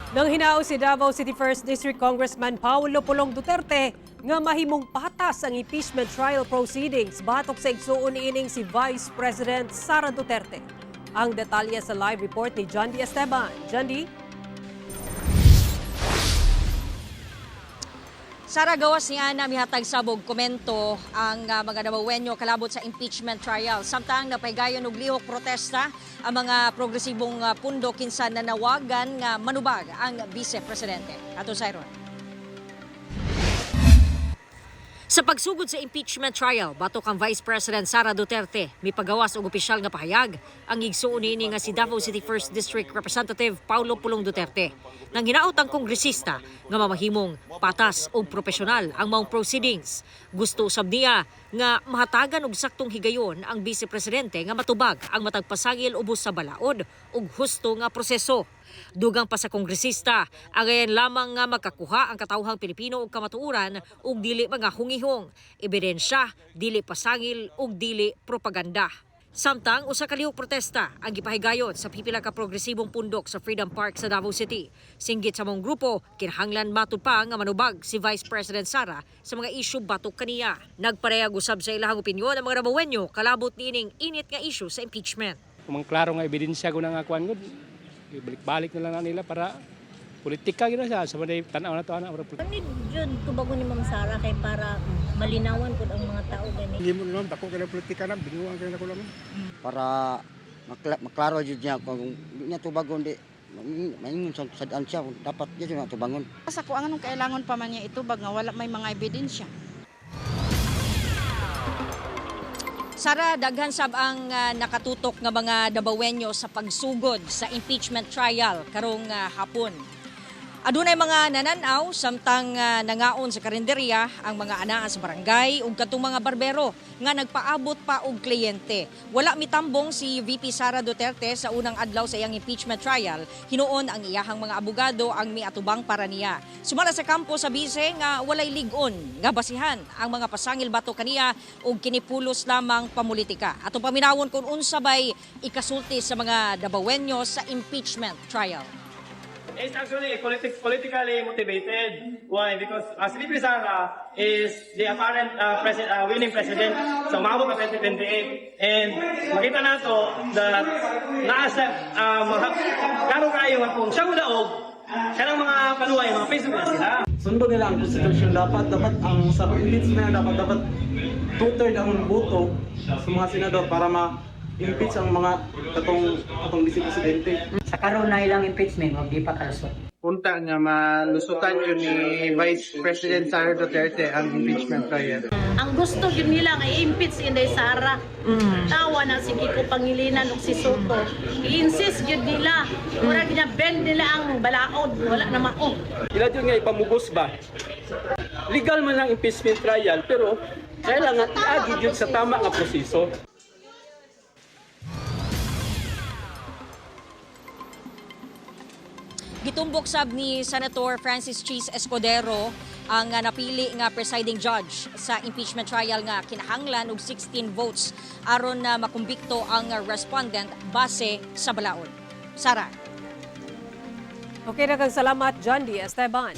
Nang hinaos si Davao City First District Congressman Paulo Pulong Duterte nga mahimong patas ang impeachment trial proceedings batok sa igsuon niining si Vice President Sara Duterte. Ang detalye sa live report ni John D. Esteban. John D. Sara, gawas ni Ana mihatag sabog komento ang mga Davaoenyo kalabot sa impeachment trial. Samtang napahigayon og lihok protesta ang mga progresibong pundo kinsa nanawagan nga manubag ang vice presidente. Ato Sayron. Sa pagsugod sa impeachment trial, batok ang Vice President Sara Duterte, mipagawas og opisyal nga pahayag ang igsuon niini nga si Davao City First District Representative Paulo Pulong Duterte. Nang hinaot ang kongresista nga mamahimong patas ug propesyonal ang maong proceedings. Gusto usab niya nga mahatagan og saktong higayon ang Vice Presidente nga matubag ang matag pasangil ubos sa balaod ug husto nga proseso. Dugang pa sa kongresista, agayan lamang nga makakuha ang katawhang Pilipino og kamatuoran ug dili mga hungihong, ebidensya, dili pasangil ug dili propaganda. Samtang usa ka lihok protesta ang gipahigayon sa pipila ka progresibong pundok sa Freedom Park sa Davao City. Singgit sa mong grupo, kinahanglan matud pa nga manubag si Vice President Sara sa mga isyu batok kaniya. Nagparehag usab sa ilahang opinyon ang mga Davaoenyo kalabot niining init nga isyu sa impeachment. Kung mang klaro nga ebidensya ko na nga kuan gud, ibalik-balik na lang na nila para politika gyud na siya sa mga tan-aw na to ana para Ni jud tubagon ni Ma'am Sara kay para malinawan pud ang mga tao gani. Hindi mo naman, dako kayo ng politika na, binuang kayo na ko lang. Para maklaro jud niya kung di niya tubagon, di maingon sa sadaan siya kung dapat niya na tubangon. Sa kuang anong kailangan pa man niya itubag nga wala may mga ebidensya. Sara, daghan sab ang nakatutok nga mga Dabawenyo sa pagsugod sa impeachment trial karong hapon. Adunay mga nananaw samtang nangaon sa karinderya ang mga anaa sa barangay ug katong mga barbero nga nagpaabot pa og kliyente. Wala mitambong si VP Sara Duterte sa unang adlaw sa iyang impeachment trial. Hinuon ang iyahang mga abogado ang miatubang para niya. Sumala sa kampo sa bise nga walay lig-on nga basihan ang mga pasangil bato kaniya ug kinipulos lamang pamulitika. Atong paminawon kung unsa bay ikasulti sa mga Dabawenyo sa impeachment trial. It's actually politically motivated. Why? Because VP Sara is the apparent winning president sa umabot na 2028. And makita nato that naa siya, klaro kayo nga kung siya mudaog, kanang mga paluway, mga Facebook na sila. Sundon nila ang konstitusyon. Dapat ang sa impeachment na dapat two-third ang boto sa mga senador para ma-impeach ang mga katong vice presidente. Sa karon na ilang impeachment, wag di pa kalusot. Punta nga malusutan yun ni Vice President Sara Duterte ang impeachment trial. Ang gusto gyud nila nga i-impeach si Inday Sara. Tawa na si Kiko Pangilinan ug si Soto. I-insist gyud nila. Mura gyud bend nila ang balaod, wala na mao. Ila jud nga ipamugos ba? Legal man ang impeachment trial pero kailangan iagi jud sa tama nga proseso. Gitumbok sab ni Senator Francis Cheese Escudero ang napili nga presiding judge sa impeachment trial nga kinahanglan og 16 votes aron na makumbikto ang respondent base sa balaod. Sara. Okay, daghang salamat, John D. Esteban.